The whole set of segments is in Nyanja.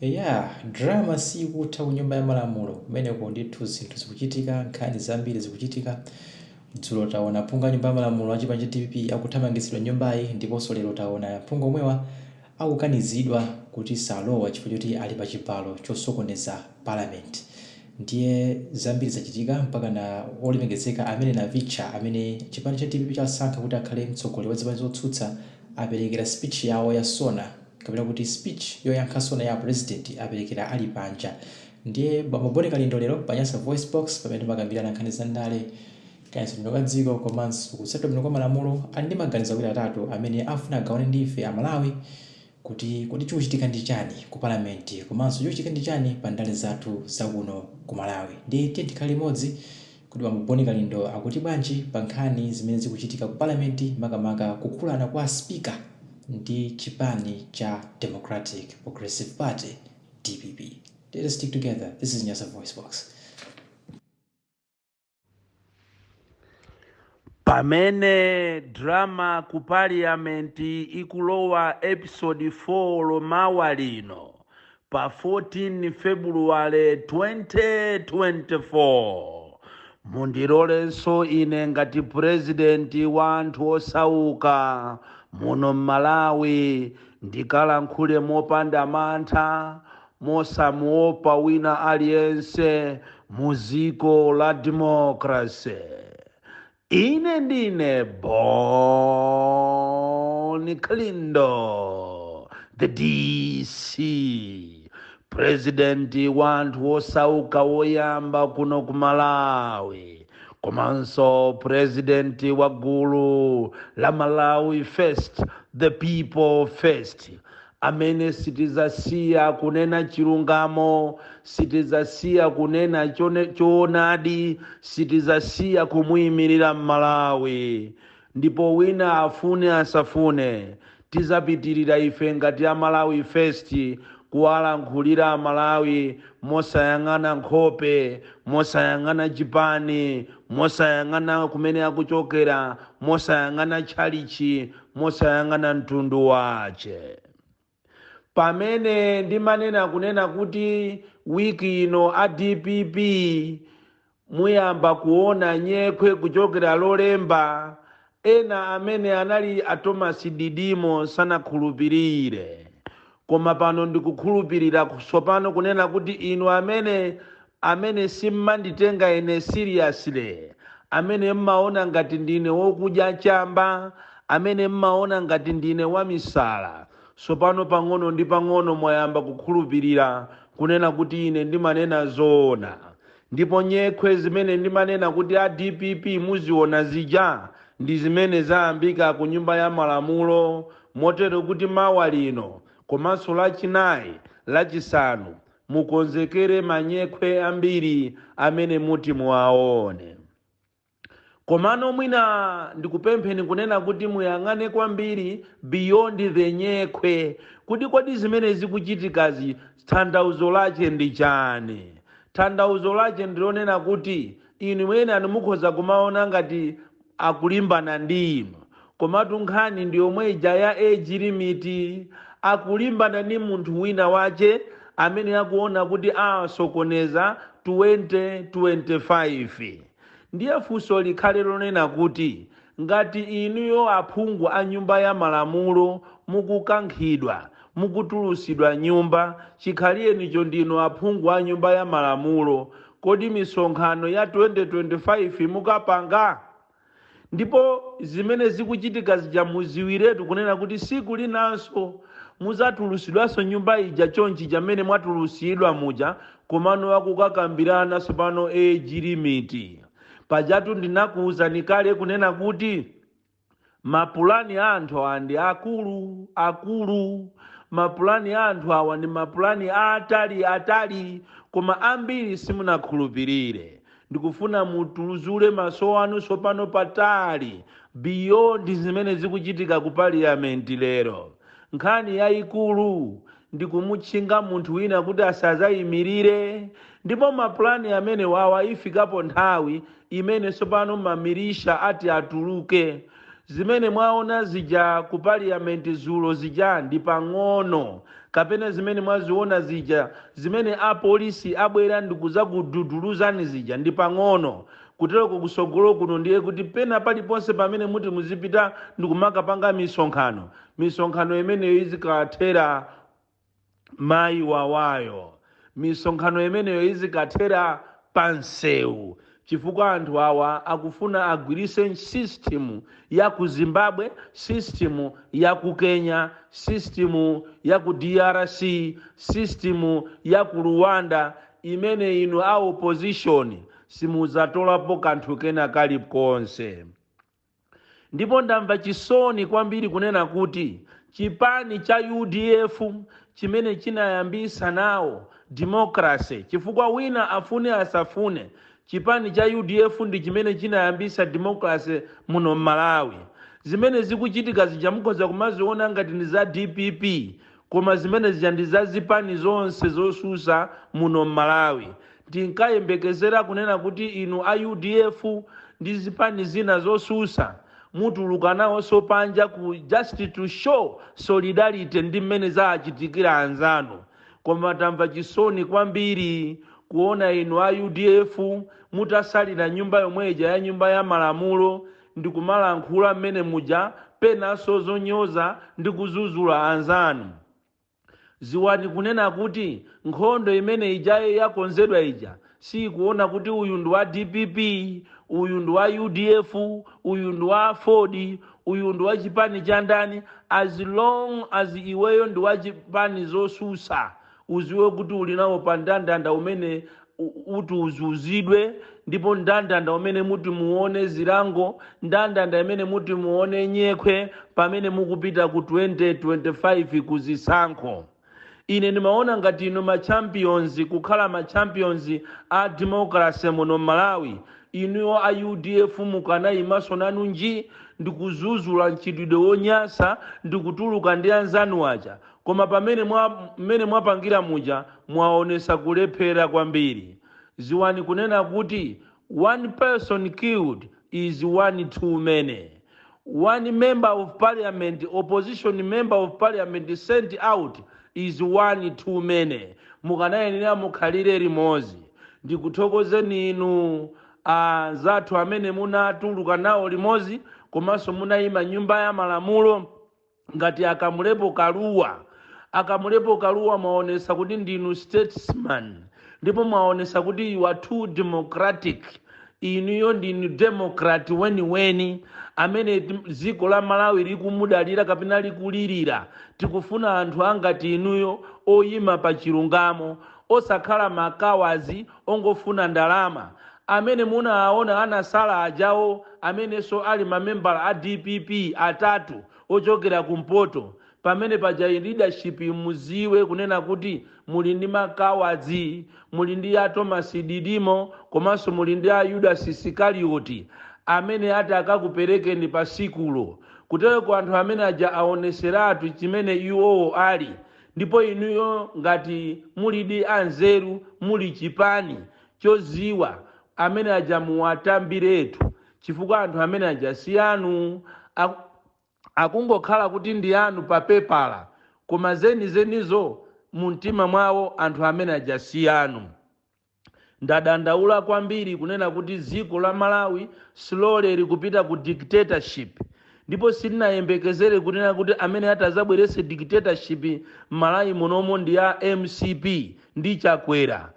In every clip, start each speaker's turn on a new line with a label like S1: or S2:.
S1: Eya, drama sikutha ku Nyumba ya Malamulo. Kumeneko ndithu zinthu zikuchitika, nkhani zambiri zikuchitika. Dzulo taona aphungu a Nyumba ya Malamulo a chipani cha dpp akuthamangitsidwa m'nyumbayi ndiponso lero taona aphungu omwewa akukanizidwa kuti salowa chifukwa choti ali pa chibalo chosokoneza Parliament. Ndiye zambiri zachitika mpakana olemekezeka a Mary Navicha amene chipani cha dpp chasankha kuti akhale mtsogoleri wa zipani zotsutsa aperekera speech yawo ya sona kapena kuti speech yoyankha sona ya a president aperekera ali panja. Ndiye bambo Bon Kalindo lero pa Nyasa VoiceBox pamene timakambirana nkhani za ndale, kayendetsedwe ka dziko komanso kutsatidwa bwino kwa malamulo ali ndi maganizo awiri atatu amene afuna agawane ndi ife a Malawi kuti kodi chikuchitika ndi chani ku parliament komanso chikuchitika ndi chani pa ndale zathu za kuno ku Malawi. Ndiye tiyeni tikhale limodzi kuti bambo Bon Kalindo akuti bwanji pa nkhani zimene zikuchitika ku parliament makamaka kukhulana kwa speaker ndi chipani cha Democratic Progressive Party, dpp. Let us stick together. This is Nyasa VoiceBox.
S2: Pamene drama ku parliament ikulowa episode 4 mawa lino pa 14 February 2024, mundilolenso ine ngati president wa anthu osauka muno m'Malawi ndikalankhule mopanda mantha, mosamuopa wina aliyense mu dziko la democracy. Ine ndine Bon Kalindo, the DC, president wa anthu osauka woyamba kuno ku Malawi, komanso president wa gulu la Malawi First, the people first, amene sitizasiya kunena chilungamo, sitizasiya kunena choonadi, sitizasiya kumuyimirira Mmalawi. Ndipo wina afune asafune, tizapitirira ife ngati a Malawi First kuwalankhulira Amalawi mosayang'ana nkhope, mosayang'ana chipani, mosayang'ana kumene akuchokera, mosayang'ana tchalichi, mosayang'ana mtundu wache. Pamene ndimanena kunena kuti wiki ino a dpp muyamba kuona nyekhwe kuchokera Lolemba, ena amene anali a Thomas Didimo sanakhulupirire. Koma pano ndikukhulupirira tsopano kunena kuti inu amene simmanditenga ine seriously, amene mmaona ngati ndine wokudya chamba, amene mmaona ngati ndine wamisala, tsopano pang'ono ndi pang'ono mwayamba kukhulupirira kunena kuti ine ndimanena zoona. Ndipo nyekhwe zimene ndimanena kuti a dpp muziona zija ndi zimene zayambika ku Nyumba ya Malamulo, motero kuti mawa lino komanso Lachinayi, Lachisanu mukonzekere manyekhwe ambiri amene muti muwaone. Komano mwina ndikupempheni kunena kuti muyang'ane kwambiri beyond the nyekhwe, kuti kodi zimene zikuchitikazi tanthauzo lache ndi chani? Tanthauzo lache ndilonena kuti inu enanu mukhoza kumaona ngati akulimbana ndi inu, komatu nkhani ndi yomwe ija ya age limit. Akulimbana ndi munthu wina wache amene akuona kuti asokoneza 2025. Ndiye funso likhale lonena kuti ngati inuyo aphungu a Nyumba ya Malamulo mukukankhidwa, mukutulusidwa nyumba, chikhaliyenicho ndinu aphungu a Nyumba ya Malamulo, kodi misonkhano ya 2025 mukapanga? Ndipo zimene zikuchitika zija muziwiretu kunena kuti siku linanso muzatulusidwanso nyumba ija chonchi chamene mwatulusidwa muja, komano akukakambirana tsopano age limit. Pajatu ndinakuwuzani kale kunena kuti mapulani a anthu awa ndi akulu akulu, mapulani a anthu awa ndi mapulani atali atali, koma ambiri simunakhulupirire. Ndikufuna mutuluzule maso anu tsopano patali beyond zimene zikuchitika ku parliament lero. Nkhani yayikulu ndi kumutchinga munthu wina kuti asazayimirire, ndipo mapulani amene wawa ifikapo nthawi imene tsopano mamilisha ati atuluke. Zimene mwaona zija ku parliament zulo zija ndi pang'ono, kapena zimene mwaziona zija, zimene apolisi abwera ndikuzakududuluzani zija ndi pang'ono. Kutereko kusogolo kuno ndiye kuti pena paliponse pamene muti muzipita ndikumakapanga misonkhano, misonkhano imeneyo izikathera mayi wawayo, misonkhano imeneyo izikathera pansewu, chifukwa anthu awa akufuna agwirise system ya ku Zimbabwe, system ya ku Kenya, system ya ku DRC, system ya ku Rwanda, imene inu a opposition simuzatolapo kanthu kena kalikonse. Ndipo ndamva chisoni kwambiri kunena kuti chipani cha UDF chimene chinayambisa nawo democracy, chifukwa wina afune asafune, chipani cha UDF ndi chimene chinayambisa democracy muno mMalawi. Zimene zikuchitika zija mukhoza kumaziona ngati ndi za DPP, koma zimene zija ndi za zipani zonse zosusa muno mMalawi. Tinkayembekezera kunena kuti inu a UDF ndi zipani zina zosusa mutuluka nawonso panja ku just to show solidarity ndi mmene zachitikira anzanu. Koma tamva chisoni kwambiri kuona inu a UDF mutasalira nyumba yomweja ya Nyumba ya Malamulo ndi kumalankhula mmene muja, penanso zonyoza ndi kuzuzula anzanu. Ziwani kunena kuti nkhondo imene ijayo yakonzedwa ija sikuona kuti uyu ndi wa DPP, uyu ndi wa UDF, uyu ndi wa Ford, uyu ndi wa chipani cha ndani. As long as iweyo ndi wa chipani zosusa, uziwe kuti uli nawo pa ndandanda umene uti uzuzidwe, ndipo ndandanda umene muti muone zilango, ndandanda imene muti muone nyekhwe pamene mukupita ku 2025 kuzisankho. Ine ndimaona ngati inu ma champions, kukhala ma champions a democracy muno Malawi, inuyo a UDF mukanayimaso nanu nji ndikuzuzula mchitidwe wonyasa ndikutuluka ndi anzanu aja. Koma pamene mmene mwapangira muja, mwaonesa kulephera kwambiri. Ziwani kunena kuti one person killed is one too many. One member of parliament, opposition member of parliament sent out is one too many. Mukanayenera mukhalire limodzi. Ndikuthokozeni inu anzathu amene munatuluka nawo limodzi komanso munayima Nyumba ya Malamulo, ngati a Kamlepo Kalua. A Kamlepo Kalua, mwaonesa kuti ndinu statesman, ndipo mwaonesa kuti you are too democratic. Inuyo ndinu democrat weniweni amene dziko la Malawi likumudalira kapena likulirira. Tikufuna anthu angati inuyo oyima pa chilungamo, osakhala makawazi ongofuna ndalama amene munawaona anasala ajawo, amenenso ali mamembala a DPP atatu ochokera kumpoto. Pamene paja leadership, muziwe kunena kuti muli ndi makawadzi, muli ndi a Thomas Didimo, komanso muli ndi a Yudas Isikarioti amene ati akakuperekeni pa sikulo. Kutereko anthu amene aja aoneseratu chimene iwowo ali. Ndipo inuyo ngati mulidi anzeru, muli chipani choziwa, amene aja muwatambiretu, chifukwa anthu amene aja si anu. Akungokhala kuti ndi anu pa pepala, koma zenizenizo mu mtima mwawo anthu amene aja si anu. Ndadandaula kwambiri kunena kuti dziko la Malawi slowly likupita ku dictatorship, ndipo sindinayembekezere kunena kuti amene atazabwerese dictatorship m'Malawi munomo ndi ya MCP ndi Chakwera.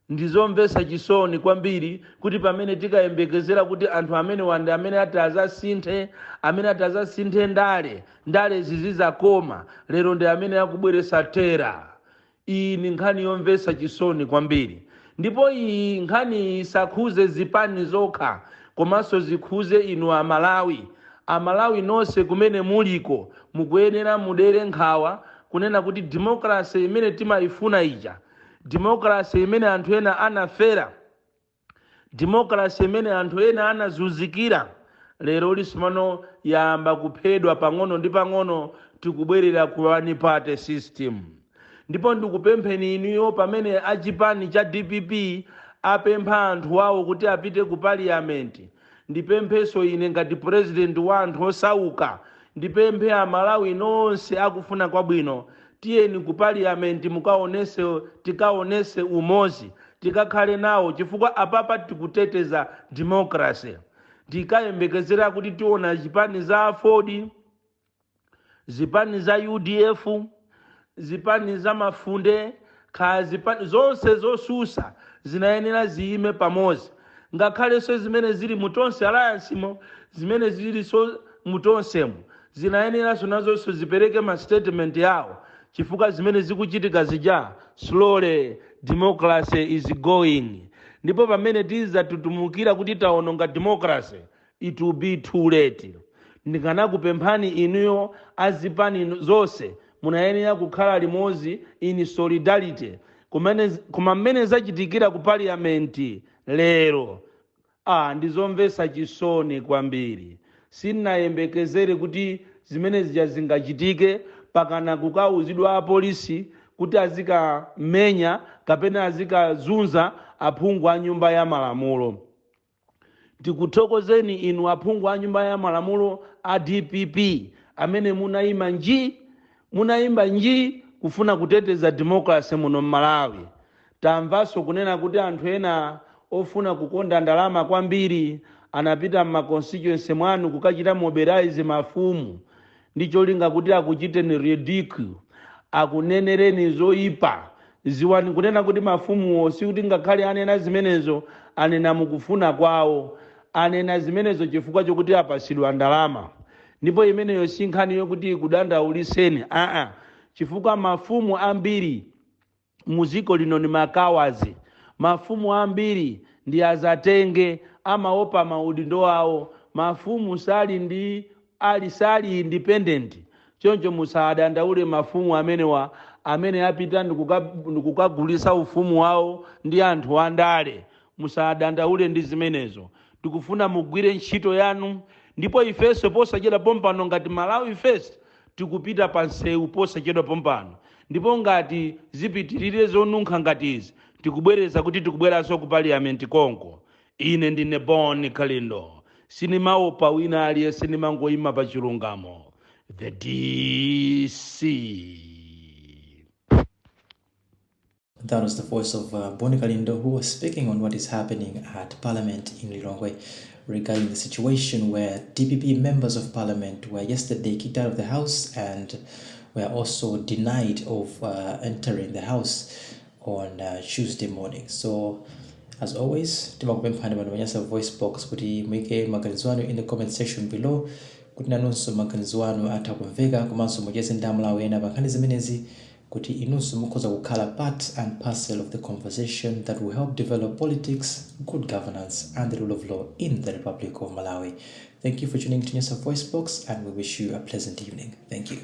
S2: Ndizomvetsa chisoni kwambiri kuti pamene tikayembekezera kuti anthu amene wandi amene ati azasinthe, amene ati azasinthe ndale, ndale zizizakoma, lero ndi amene akubweretsa terror. Iyi ni nkhani yomvetsa chisoni kwambiri, ndipo iyi nkhani isakhuze zipani zokha, komanso zikhuze inu Amalawi. Amalawi nonse kumene muliko, mukuyenera mudere nkhawa kunena kuti democracy imene timayifuna ija, democracy imene anthu ena anafera, democracy imene anthu ena anazunzikira, lero lisomano yamba kuphedwa pang'ono ndi pang'ono. Tikubwerera ku one party system. Ndipo ndikupempheni inuyo, pamene achipani cha DPP apempha anthu awo kuti apite ku parliament. Ndipempheso ine ngati president wa anthu osauka, ndipemphe Amalawi nonse akufuna kwabwino, tiyeni ku parliament mukaonese, tikaonese umozi, tikakhale nawo, chifukwa apapa tikuteteza democracy. Tikayembekezera kuti tiona zipani za AFORD, zipani za UDF, zipani za mafunde, kha zipani zonse zosusa zinayenera ziyime pamodzi, ngakhalenso zimene zili mu Tonse Alliance mo, zimene zilinso mu Tonsemo, zinayeneranso nazonso zipereke ma statement yawo, chifukwa zimene zikuchitika zija, slowly democracy is going. Ndipo pamene tizatutumukira kuti taononga democracy, it will be too late. Ndikanakupemphani inuyo azipani zonse, munayenera kukhala limodzi in solidarity. Koma mmene zachitikira ku parliament lero, ndizomvetsa chisoni kwambiri. Sindinayembekezere kuti zimene zija zingachitike, pakana kukauzidwa apolisi kuti azikamenya kapena azikazunza aphungu a Nyumba ya Malamulo. Tikuthokozeni inu aphungu a Nyumba ya Malamulo a DPP amene munayima nji, munayimba nji kufuna kuteteza democracy muno mMalawi. Tamvanso kunena kuti anthu ena ofuna kukonda ndalama kwambiri anapita mma constituency mwanu kukachita mobilize mafumu ndi cholinga kuti akuchiteni ridicule, akunenereni zoyipa. Ziwani kunena kuti mafumuwo sikuti ngakhale anena zimenezo anena mukufuna kwawo, anena zimenezo chifukwa chokuti apasidwa ndalama. Ndipo imeneyo si nkhani yokuti ikudandauliseni, aa, chifukwa mafumu ambiri muziko lino ni makawazi. Mafumu ambiri ndi azatenge, amaopa maudindo awo. Mafumu sali ndi ali sali independent. Choncho musadandaule mafumu amenewa amene apita ndikukagulisa ufumu wawo ndi anthu andale. Musadandaule ndi zimenezo. Tikufuna mugwire ntchito yanu. Ndipo ifenso posachedwa pompano ngati Malawi First tikupita pa nsewu posachedwa pompano. Ndipo ngati zipitirire zonunkha ngati izi, tikubwereza kuti tikubweranso ku parliament konko. Ine ndine Bon Kalindo, sinimaopa wina aliyense, nimangoyima pa chilungamo. The DC.
S1: That was the voice of Bon Kalindo, who was speaking on what is happening at Parliament in Lilongwe regarding the situation where DPP members of Parliament were yesterday kicked out of the House and were also denied of entering the House on Tuesday morning. So, as always, timakupemphani pano pa Nyasa Voice Box kuti muike maganizo anu in the comment section below, kuti nanunso maganizo anu atha kumveka, komanso mucheze ndi Amalawi ena pa nkhani zimenezi, kuti inunso mukhoza kukhala part and parcel of the conversation that will help develop politics, good governance and the rule of law in the Republic of Malawi. Thank you for tuning to Nyasa Voice Box, and we wish you a pleasant evening. Thank you.